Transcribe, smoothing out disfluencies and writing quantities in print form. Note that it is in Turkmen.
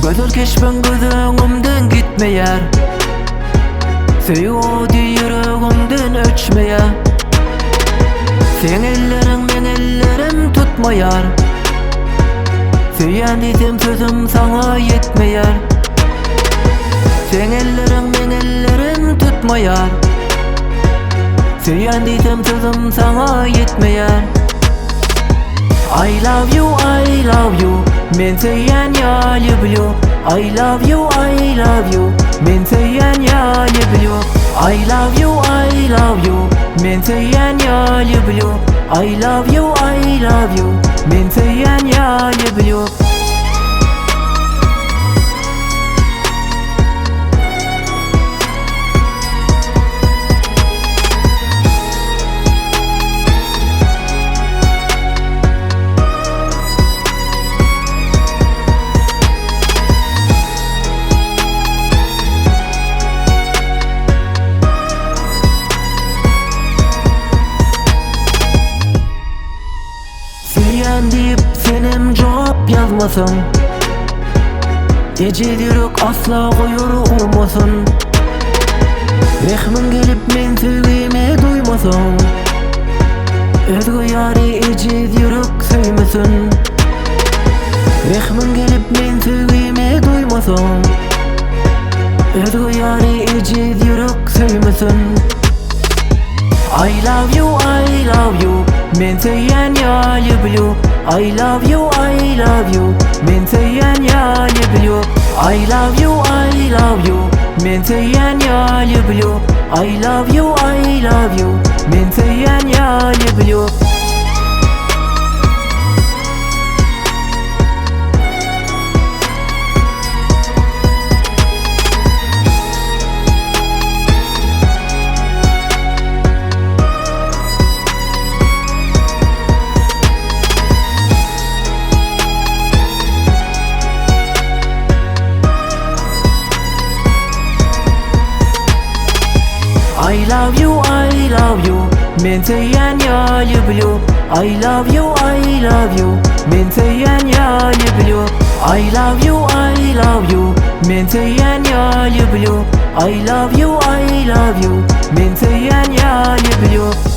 Gözel keşbiň göz öňümden gitmeýär Söýgi ody ýüregimden öçmeýär Seň elleriň meň ellerim tutmaýar Söýýän diýsem sözüm saňa ýetmeýär Seň elleriň meň ellerim tutmaýar Söýýän diýsem sözüm saňa ýetmeýär I love you, I love you Men söýýän ýa lýublýu I love you, I love you Men söýýän ýa lýublýu I love you, I love you Men söýýän ýa lýublýu I love you, I love you Men söýýän ýa lýublýu Söýýän diýip senem jogap ýazmasaň Ejiz ýürek asla goýar urmasyn Rehmiň gelip men söýgimi duýmasaň Özge ýary ejiz ýürek söýmesin Rehmiň gelip men söýgimi duýmasaň Özge ýary ejiz ýürek söýmesin I love you, I love you Men söýýän ýa lýublýu I love you, I love you Men söýýän ýa lýublýu I love you, I love you Men söýýän ýa lýublýu I love you, I love you Men söýýän ýa lýublýu I love you, I love you Men söýýän ýa lýublýu I love you, I love you Men söýýän ýa lýublýu I love you, I love you Men söýýän ýa lýublýu I love you, I love you Men söýýän ýa lýublýu.